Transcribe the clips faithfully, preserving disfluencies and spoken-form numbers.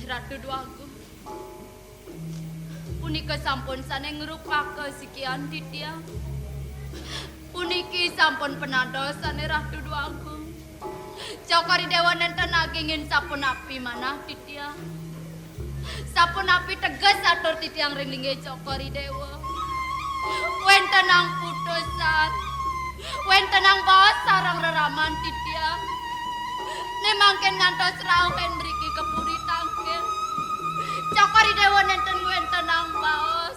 Ratu Dwagung. Punika sampun sane ngrupaka sikian titiang. Puniki sampun penados sane Ratu Dwagung. Cokor I Dewa nenten agingin sapunapi manah titiang. Sapunapi teges atur titiang ring linggih Cokor I Dewa. Wentenang putusan, wentenang baos sareng reraman titiang. Ne mangkin ngantos rauh en mriki ka puri tangkil. Cokor I Dewa nenten wentenang baos.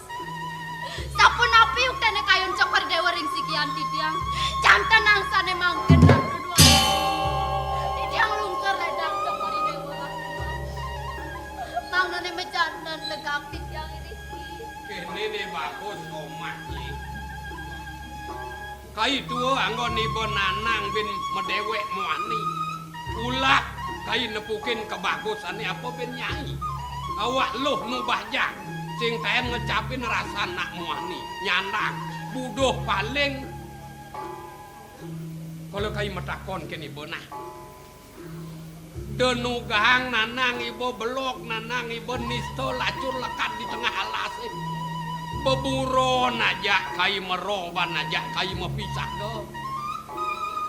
Sapunapi uktene kayun Cokor I Dewa ring sikian titiang? Jantenang sane mangkin Ratu Dwagung. Titiang lungker ledang Cokor I Dewa. Mangnane mejanan legang titiang iriki. Kene ne bagus omah iki. Kai tua anggon iba nanang bin medewek muani. Ulah kai nepukin kebagusane apa bin nyai. Awak luh nu bajang sing taen ngecapin rasan nak muani. Nyandang buduh paling. Kala kai matakon ken iba nah. Da nugahang nanang iba belog, nanang iba nista lacur lekad di tengah alase. Beburon ajak kai mero ban ajak kai mapisaga.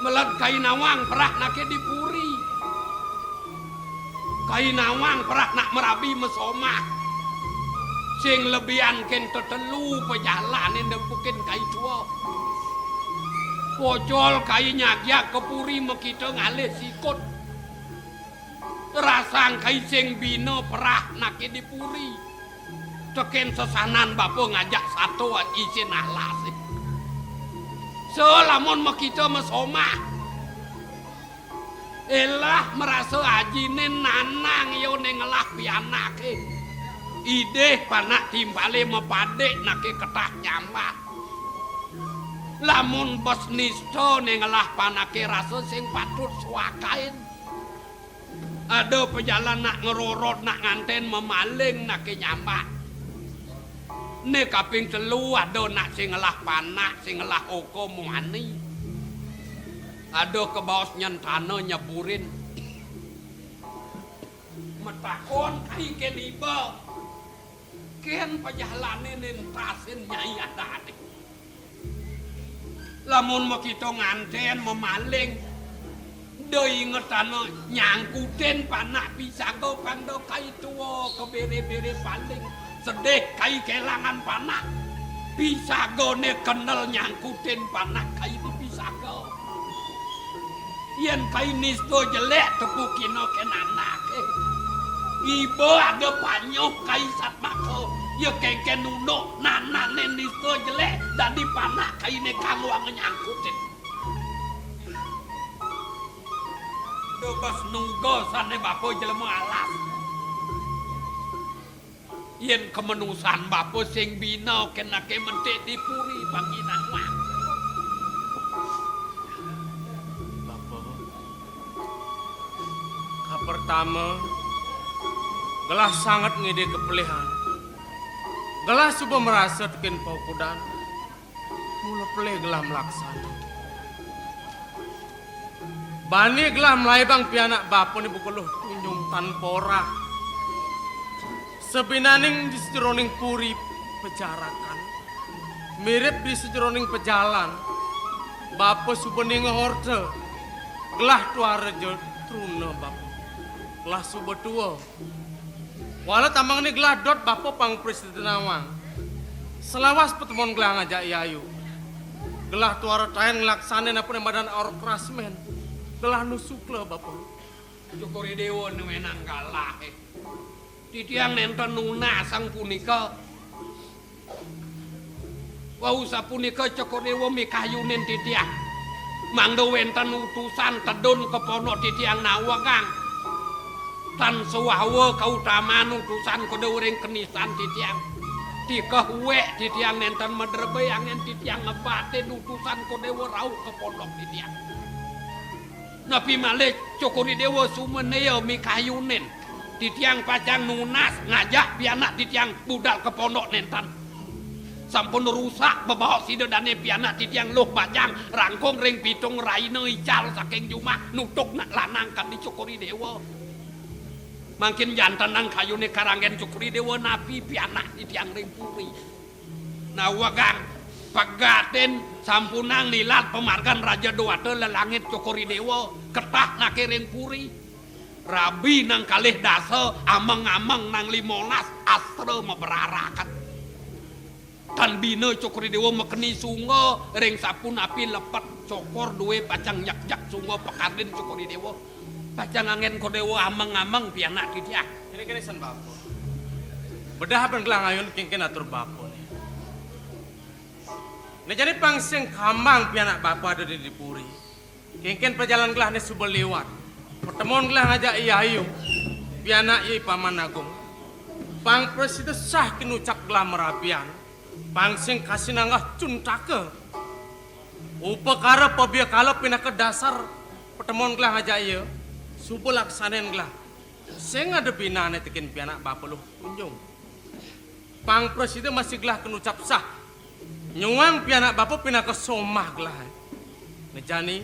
Meled kai nawang perah nake di puri. Kai nawang perah nak merabi mesomah. Sing lebihan ken tetelu pejalane nepukin kai tua. Pocol kai nyagyak ke puri makita ngalih sikut. Rasang kai sing bina perah nake di puri. Teken sesanan bapa ngajak sato isin alase. Selamun makita masomah. Elah marasa ajine nanang ya ne ngelah pianake. Idih panak timpale mapadik nake ketah nyambah. Lamun bes nista ne ngelah panake rasa sing patut suakain. Ada pejalan nak ngerorot, nak nganten mamaling nake nyambah. Ne kaping telu ada nak sing ngelah panak, sing ngelah oko muani. Ada kebaos nyentana nyeburin. Matakon kai ken iba. Ken pejalane nentasin nyai adane. Lamun makita nganten mamaling, da ingetana nyangkutin panak pisaga pang da kai tua kabere-bere paling. Sedih kai kelangan panak. Pisagane kenel nyangkutin panak kai di pisaga. Yen kai nista jelek tepukina ken anake. Iba ada panyuh kai satmaka. Ya kengken nunduk nanane nista jelek dadi panak kaine kang wang nyangkutin. Dobas nuga sane bapa jelema alas. Yen kamenusan bapa sing bina kenake mentik di puri pangginang wang. Bapa, kapertama, gelah sanget ngidih kepelihan. Gelah suba marasa teken paukudan. Mula pelih gelah malaksana. Bani gelah mlaibang pianak bapane buka luh tunjung tanpa orah. Sabinaning di sajeroning puri pejarakan. Mirip di sajeroning pejalan. Bapa suba ningeh orta. Gelah tuara ja truna bapa. Gelah suba tua. Wala tamang ni gelah dot bapa pang prasida nawang. Selawas patemon gelah ngajak yayu. Gelah tuara taen nglaksanin apane madan orok rasmen. Gelah nusukla bapa. Cokor I Dewa nuenang galahe. Titiang nenten nunasang punika. Wau sapunika Cokor Dewa mikayunin titiang. Mangda wenten utusan tedun ka pondok titiang nawegang. Tan sawawa kautaman utusan Kodewa ring kenisan titiang. Tikeh uwek titiang nenten madrebé angin titiang ngebatin utusan Kodewa rauh ka pondok titiang. Napi malih Cokor Dewa sumenea mikayunin. Titiang pacang nunas ngajak pianak titiang budal ka pondok nenten. Sampun rusak bebaos sida dane pianak titiang luh bajang rangkung ring pitung raina ical saking jumah nutuk nak lanang kadi Cokor Dewa. Mangkin jantenang kayune karanggen Cokor I Dewa napi pianak titiang ring puri. Nawegang pegatin sampunang nilat pamargan Raja Dewata lelangit Cokor I Dewa ketah nake ring puri. Rabi nang kalih dasa, ameng-ameng nang limolas, astra mabrarakan. Tan bina Cokor I Dewa makeni sungga ring sapunapi lepet Cokor due pacang nyekjek sungga pakardin Cokor I Dewa. Pacang anggen Kodewa ameng-ameng pianak titiang. Kene-kene san bapa. Bedah ban gelah ngayun kengken atur bapa ne. Ne jani pang sing kambang pianak bapa ada di, di puri. Kengken pajalan gelah ne suba liwat. Patemon gelah ngajak I Ayu. Pianak I Paman Agung. Pang prasida sah kinucap gelah marabian. Pang sing kasinanggeh cuntaka. Upakara pabiakala pinaka dasar patemon gelah ngajak ia. Suba laksanen gelah. Sing ada binane tekin pianak bapa luh tunjung. Pang prasida masih gelah kenucap sah. Nyuang pianak bapa pinaka somah gelah. Ne jani,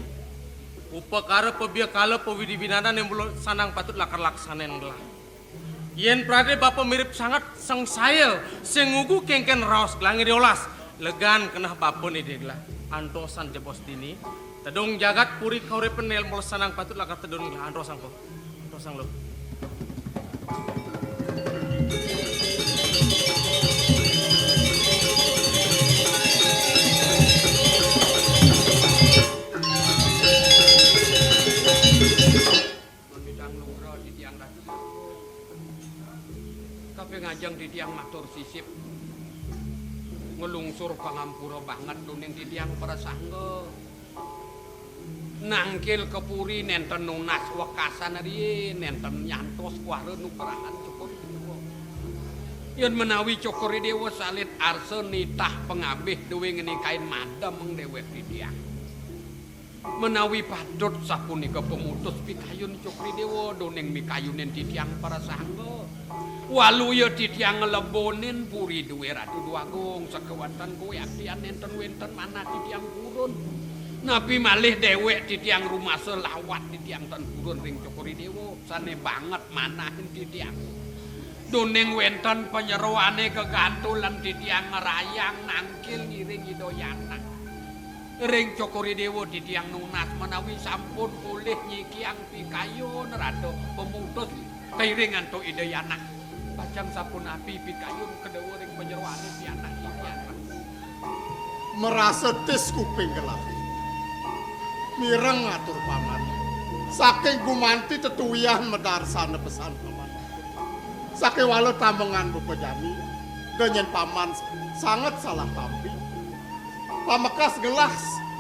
upakara pabiakala pawidi-widana ne mula sanang patut lakar laksanen gelah. Yen prade bapa mirip sanget sangsaya, sing ngugu kengken raos gelah ngidi olas, legan keneh bapa ne di gelah. Antosan jebos dini, tedung jagat puri kauripan ne mula sanang patut lakar tedun gelah. Antosang ko. Antosang lo. Nunas nugraha titiang Ratu. Kaping ajeng titiang matur sisip nglungsur pangampura banget duning titiang prasangga. Nangkil ka puri nenten nunas wekasan riin, nenten nyantos kuara nugrahan Cokor I Dewa. Yen menawi Cokor I Dewa salit arsa nitah pangabih duwing nikain mademeng dewek titiang. Menawi patut sapunika pamutus pikayun Cokor I Dewa, duning mikayunin titiang prasangga. Waluya titiang nglebonin puri duwe Ratu Dwagung, sakewanten kowe abdian nenten wenten manah titiang purun. Napi malih dewek titiang rumasa lawat titiang tan purun ring Cokor I Dewa, sane banget manahin titiang. Duning wenten panyeroane gegantulan titiang ngrayang nangkil ngiring Ida Yanak. Ring Cokor I Dewa titiang nunas menawi sampun polih nyikiang pikayun rada pemutus kairing antuk Ida Yanak. Pacang sapunapi pikayun Kedawa ring panyeroane pianak Ida Yanak. Marasa tis kuping gelah. Mireng atur paman. Saking gumanti tetuwian madarsana pesan paman. Sakewala tambengan bapa jani, da nyen paman sanget salah tampi. Pamekas gelah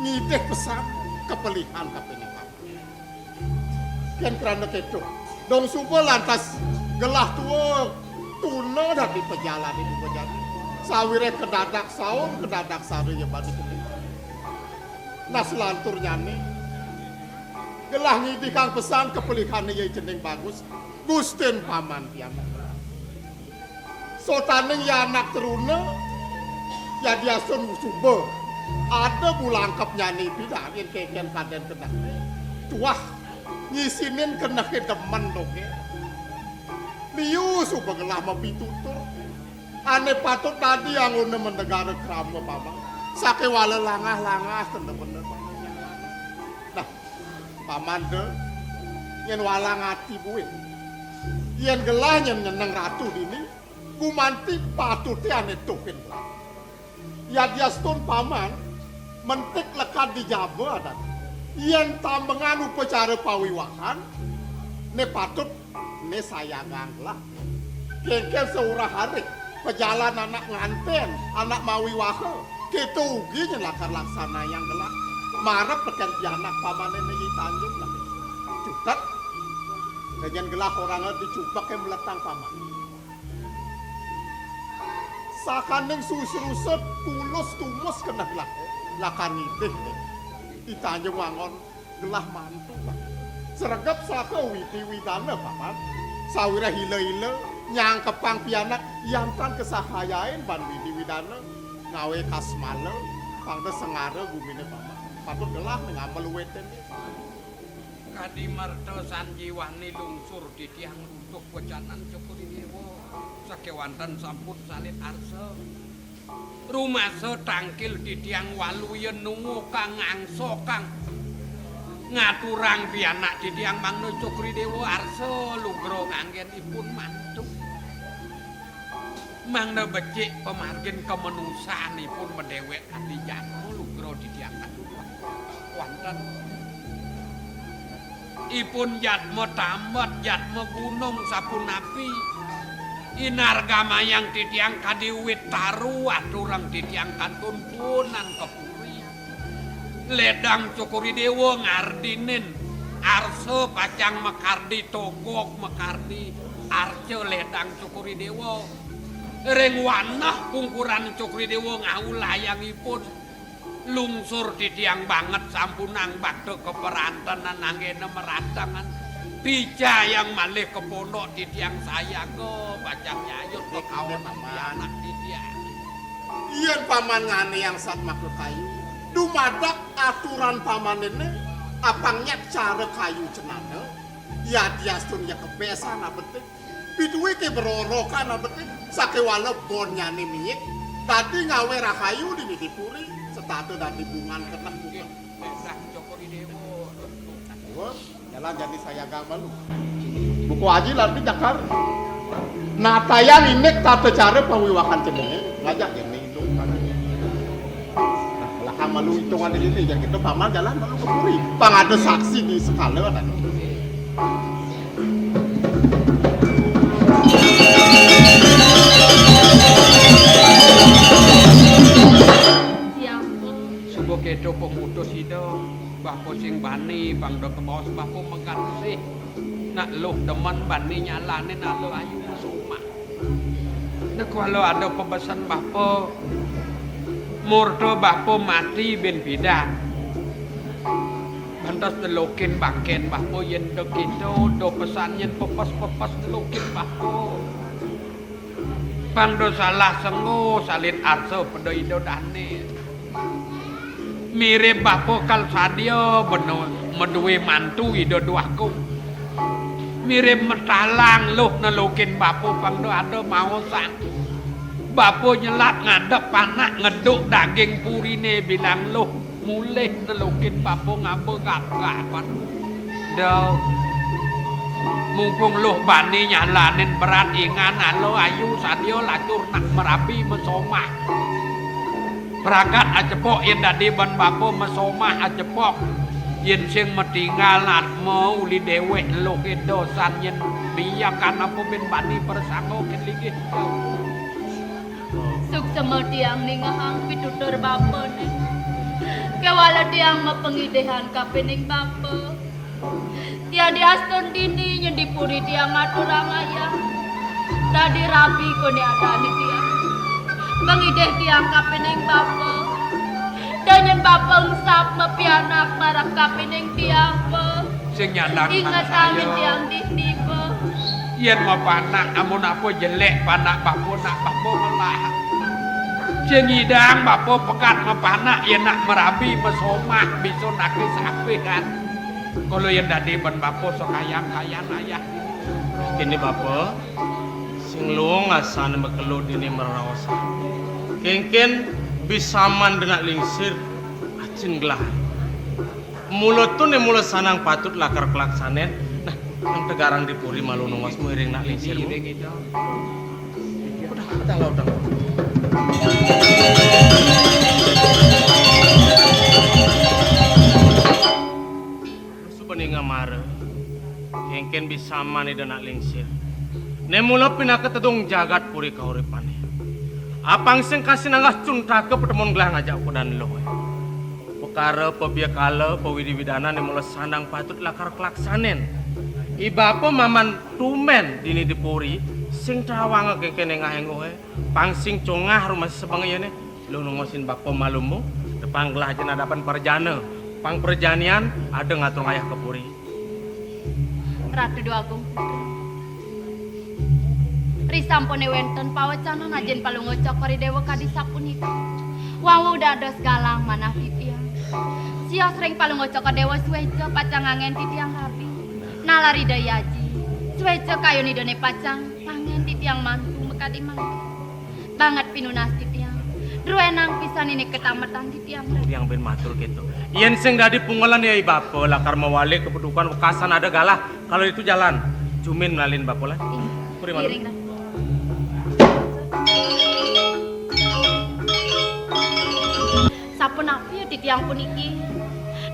ngidih pesan kapelihan kapining paman. Ken krana keto, dong suba lantas gelah tua tuna dadi pajalane bapa jani. Sawireh kedadak saur, kedadak sara ya bani kepining. Nah, salanturnyane gelah ngidihang pesan kapelihane ya cening bagus. Gustin paman pianak. Sotaning ya anak teruna, yadiastun suba ada bulangkepnyane pidan yen keken kaden keneh. Tuah, ngisinin kenehe demen doge. Liu suba gelah mapitutur. Ane patut dadi anggona mendegara krama paman. Sakewala langah-langah kena bener paman. Nah, paman da, yen walang ati buin. Yen gelah nyen nyeneng ratu dini, gumanti patute ane tuhin. Yadiastun paman, mentik lekad di jaba adat. Yen tambengan upacara pawiwahan, ne patut ne sayangang gelah. Kengken saurah arih, pajalan anak nganten, anak mawiwaha, keto ugi nyen lakar laksanayang gelah. Marep teken pianak pamane ne I Tanjung lah. Cutet, nyen gelah oranga dicupek ke meletang paman. Sakaning susrusa tulus tumus keneh lah, lakar ngidih. I Tanjung Wangon gelah mantu, Pak. Sregep saka widi widana, Paman. Sawireh ila-ila nyangkepang pianak yan tan kasahayain ban widi widana ngawe kasmala, pangda sengara gumine, Paman. Patut gelah ngamel uwitene. Kadi merta sanjiwani lungsur titiang runtuh wecanan Cokor I Déwa. Sakéwanten sampun salin arsa. Rumasa tangkil titiang waluya nuwuh kang ngangso kang ngaturang pianak titiang mangda Cokor I Déwa arsa lugra nganggén ipun mantu. Mangda becik pamargin kamanusaanipun madéwék kadi jadma lugra titiang katuduh. Wonten. Ipun jadma tambet, jadma gunung sapunapi. Inargamayang titiang kadi wit taru aturang titiang kantun puunan ka puri. Lédang Cokor I Déwa ngardinin arsa pacang makardi togog makardi arca lédang Cokor I Déwa. Ring wanah pungkuran Cokor I Déwa ngawulayang ipun. Lungsur titiang banget sampunang bakta kaparantenan anggéna meratangan. Dicayang malih ka pondok titiang sayaga pacang nyayut. Dik, pakaon dik, Paman. Anak titiang. Yén Paman nganiyang satmaka kayu, dumadak aturan Paman éné, apang nyat cara kayu cenana, yadiastun ya kebésan abetik. Pituwih ké berorokan abetik, sakéwala bonnyané miik, dadi ngawé rahayu dini di puri, setata dadi bungan keneh bungan. Nggih, Cokor I Déwa. Wah, jalan jani sayaga malu. Buku aji lanti cakar. Natayang indik tata cara pawiwahan ceningé, ngajak jani induk. Nah, lah malu itungan di sini, jadi kita Paman jalan malu ka puri. Pang ada saksi di sekala, ada. Siapa? Suba kéto pamutus Ida, bapa sing bani, pang da kabaos bapa megat sih. Nak luh demen bani nyalanin ala ayu masomah. Nak kala ada pabesen bapa, murta bapa mati bin pidan. Pantes delokin bangkén bapa yén da kéto, da pesan yén pepes-pepes delokin bapa. Pang da salah senggo salin arsa pada Ida dané. Mirib bapa kal sadia bena madué mantu Ida duaku. Mirib matalang luh nelukin bapa pang da ada maosang. Bapa nyelap ngadep panak ngeduk daging puriné bilang luh mulih nelukin bapa ngaba gap-gapan. Da. Mumpung luh bani nyalanin berat ingan ala ayu sadia lacur nak merabi masomah. Pragat acepok yén dadi ban bapa masomah acepok. Yén sing matinggal atma uli déwék luh dosan yén biakan apa bin bani prasangga kén linggih. Suksma tiang ningehang pitutur bapané. Kéwala tiang mapangidihan kapining bapa. Tiang diastun dini nyén di puri tiang ngaturang ayah. Dadi rabi koné adané tiang. Pangidih tiang kapining bapa. Da nyén bapa engsap mapianak marep kapining tiang, Pa. Sing nyandang ingetang saya. Tiang dini, Pa. Yén mapanak, amun apa jelék panak bapa, nak bapa melah. Sing nyidang bapa pegat mapanak, yén nak merabi masomah, bisa nakis apihan. Kala yén dadi ban bapa sakayang-kayang ayah. Kéné bapa, sing luung asané makelo dini maraosan. Kénkén bisaman dénak lingsir, acén gelah. Mula tuné mula sanang patut lakar kalaksanén. Nah, nang tegarang di puri malu nongos muiring nak lingsir. Udah, kita laut dang. Suba ninga mara, kénkén bisaman Ida nak lingsir. Né mula pinaka tedung jagat puri kauripané. Apang sing kasih nanggah cuntaka patemon gelah ngajak kudan luh. Pekara pabiakala pawidi-widanan né mula sandang patut lakar kalaksanén. I bapa maman tumbén dini di puri, sing tawanga kénkén éngah-éngguhé, pang sing congah rumah sebengayané, luh nongosin bapa malumu, tepang gelah ajin adapan parjana, pang parjanian ada ngatur ayah ka puri. Ratu Déwa Agung Putra. Risampuné wénten pawecanan ajin palungguh Cokor I Déwa kadi sapunika. Wau dados galang manah titiang. Sios ring Palungguh Cokor Déwa suéca pacang anggén titiang rabi. Nalar Ida Hyang Aji, suéca kayun Idané pacang anggén titiang mantu makadi mantu. Banget pinunas titiang. Druénang pisan iné katametan titiang. Titiang bén matur kéto. Yén sing dadi pungelan ya i bapa lakar mawali kabedukan wekasan ada galah. Kalau itu jalan. Jumin ngalin bapa lah. Ih, puri malu. Sapunapi ya titiang puniki?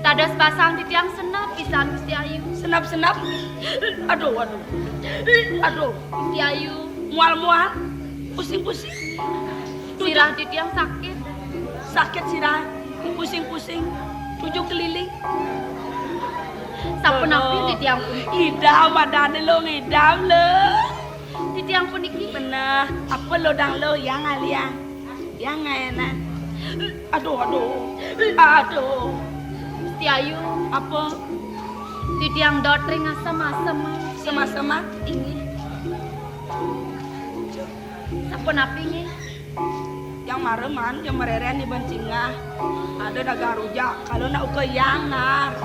Dados basang titiang senep pisan Gusti Ayu. Senep-senep. Aduh, aduh. Aduh. Gusti Ayu. Mual-mual. Pusing-pusing. Sirah titiang sakit. Sakit sirah. Pusing-pusing. Tujuh keliling. Sapunapi titiang puniki? Idam, adané lo ngidam lo. Titiang puniki. Beneh, apa lo dang lo yang aliang? Yang ngaénan. Aduh, aduh. Aduh. Gusti Ayu. Apa? Titiang dot ring asem-asem. Asem-asem? Inggih. Sapunapi nggih? Yang mareman, yang marerén di bencingah. Ada dagang rujak. Kalau nak uka yang nar.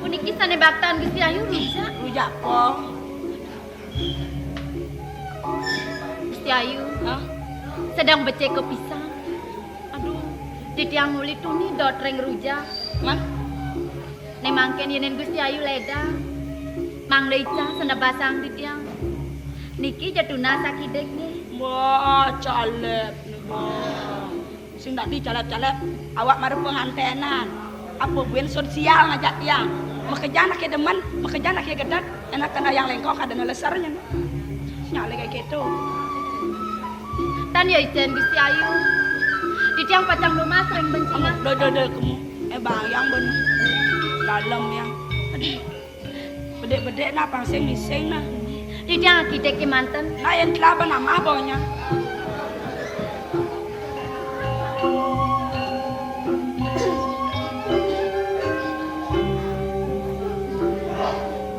Puniki sané baktan Gusti Ayu rujak. Rujak apa? Gusti Ayu. Hah? Sedang becik kepisan. Aduh, titiang uli tuni dot ring rujak. Man? Né mangkin yénin Gusti Ayu lédang. Mangda icah senep basang titiang. Niki ja tunas akidik nggih. Wah, calép né, wah. Sing dadi calép-calép, awak mara pengantenan. Apa buin sosial ngajak tiang. Makejan aké demen, makejan aké gedeg, enak kena yang lengkong kada neleser nyen. Nyale kayak gitu. Tan ya icén Gusti Ayu. Titiang pacang numas ring bencingah. Do, do, do, kemu. Eh, Bang, yang ben dalem yang. Aduh. Bedek-bedek nah, pang sing mising nah. Titiang akidik kémanten. Nah, yang telah apa nama baunya?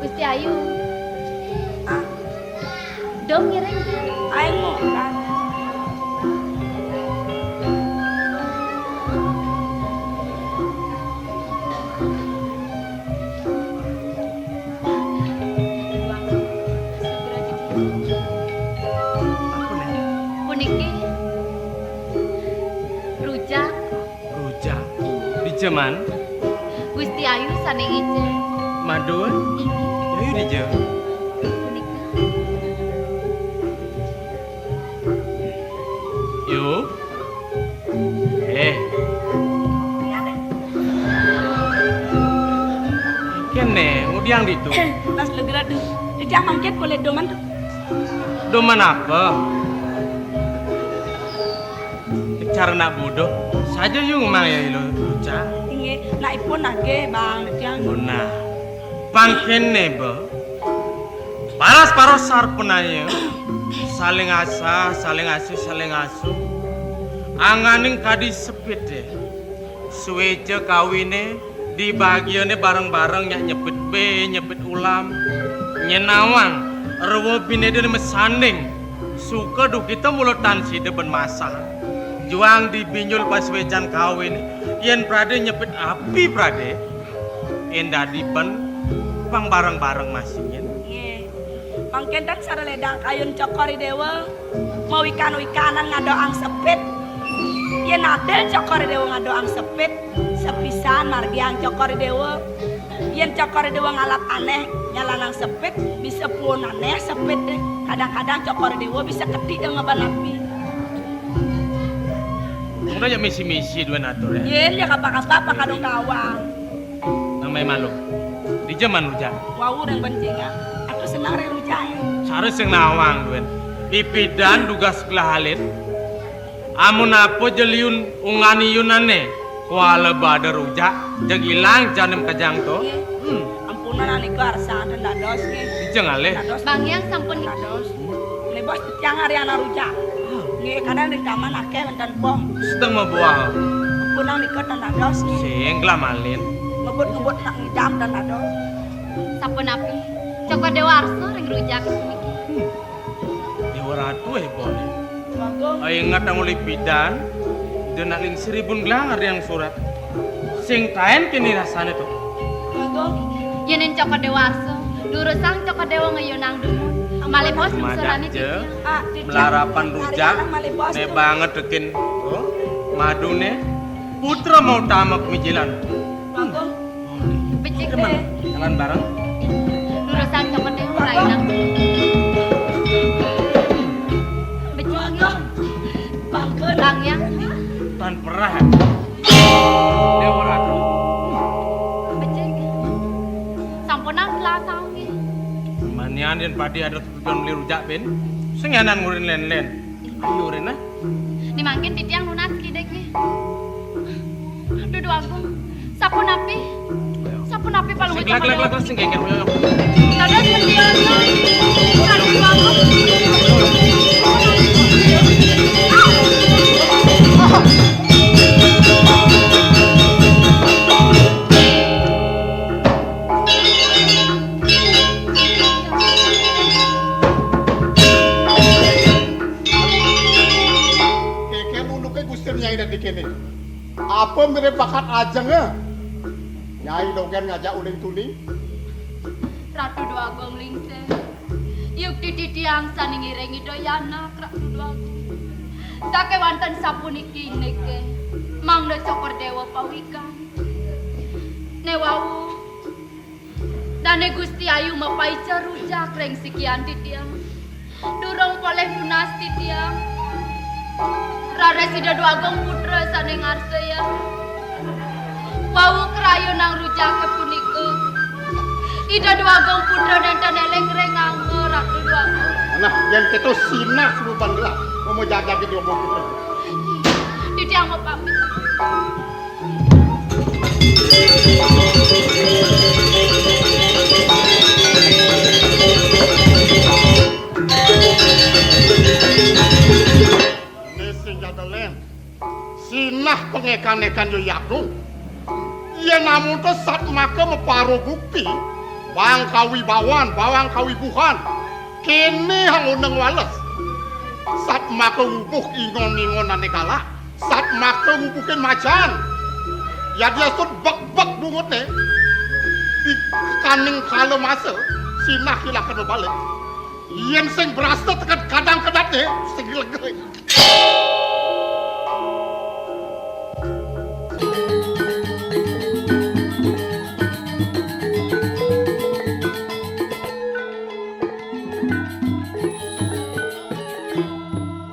Gusti Ayu. Ah. Dong ngiring. Aing mau. Apa nih? Puniki rujak. Rujak. Dija man? Gusti Ayu sané ngicén. Madun? Inggih. Ayu dija? Punika. Yu. Eh. Kéné, ngudiang ditu. Mas Legra tuh. Ijang mangkit boleh doman tuh. Doman apa? Cara nak bodoh, saja yu ngomong ya ilo luca. Inggih, nak ipun nagih, Bang, Ijang. Oh, nah. Pang kéné, Ba. Paras-paros sarpenaya, saling asah, saling asuh, saling asuh. Anganing kadi sepit deh. Suéca kawiné, dibagiané bareng-bareng nyak nyepit bé, nyepit ulam. Nyén nawang, rewa binédané masanding. Suka dukita mula tan sida ben masah. Juang dibinjul pasuécan kawiné, yén pradé nyepit api pradé. Yén dadi ben pang bareng-bareng masih nyén. Nggih. Mangkin tan sara ledang kayun Cokor I Déwa, mawikan-wikanan ngadoang sepit. Yén adil Cokor I Déwa ngadoang sepit, sepisan margiang Cokor I Déwa. Yén Cokor I Déwa ngalap anéh, nyalanang sepit, bisa puun anéh sepit deh. Kadang-kadang Cokor I Déwa bisa ketik deh ngeban api. Udah ya misi-misi dua natur ya. Yén ya kapa-kapa apa kadung kawang. Nang mai malu. Dija man rujak. Wau ring bencingan. Aku senang ring rujak ya. Sare sing nawang duén. Pipidan dugas kelah alit. Amun apa jeliun ungani yunané. Kuala bada rujak. Jeg ilang janem kajang to. Nggih. Hmm. Ampunan anika arsa ten dados nggih. Dija ngalih. Dados. Bang Hyang sampun. Dados. Né bos tiang ari anak rujak. Nggih, kadang di taman akéh wénten poh. Sedeng mabuah. Punang nika tan dados. Sing glamalin. Ngebut-ngebut nak ngidam tan dados. Sapunapi? Cokor Déwa arsa ring rujak niki. Déwa Ratu eh boleh. Monggo. Ai ingat nang uli pidan. Ida nak ling seribu gelang ada yang surat. Sing taén kéné rasané to. Agung, yén Cokor Déwa arsa, durusang Cokor Déwa ngayunang dumun. Malih bos. Madak lungsurané ja, titiang. Ah, titiang. Melarapan rujak, malih bos né to. Banget dekin, oh, maduné, putra mau tamek mijilan. Agung. Becik. Jalan bareng. Durusang Cokor Déwa, Agung. Rainang. Becik. Agung. Bangkun. Bang ya. Tan perah. Déwa Ratu. Becik. Sampunang telah saung nggih. Manian yén padi ada tujuan beli rujak, Bin. Sing anan ngurin lén-lén. Ayo, Rena. Ni mangkin titiang nunas kidik nggih. Duh, Déwa Agung. Sapunapi? Sapunapi palungguh. Sing gelak, gelak, gelak, sing geger. Dados setia. Aduh, Déwa Agung. Kénkén unduké Gusti Nyai dadi kéné. Apa mirib bakat ajengé? Nyai dogén ngajak uling tuni. Ratu Déwa Agung Lingsir. Yukti titiang sané ngiring Ida Yanak, Ratu Déwa Agung. Sakéwanten sapuniki indiké, mangda Cokor Déwa pawikan. Né wau, dané Gusti Ayu mapaica rujak ring sikian titiang. Durung polih nunas titiang. Raris Ida Déwa Agung Putra sané ngarsayang. Wau krayunan rujaké punika, Ida Déwa Agung Putra nénten éling ring angga, Ratu Déwa Agung. Nah, yén kéto sinah surupan gelah, mama jajag Ida Déwa Agung Putra. Titiang mapamit. Né sing jadelen. Sinah pangékan-ékan ya yagung. Yén amonto satmaka mapara bukti, bawang kawibawan, bawang kawibuhan. Kéné hang uneng wales. Satmaka ngubuh ingon-ingon ané galak. Satmaka ngubuhin majan. Yadiastun bek-bek bunguté. Di kaning kala masa, sinah ilakan mabalik. Yén sing brasta teked kadang kedapné, sing lega.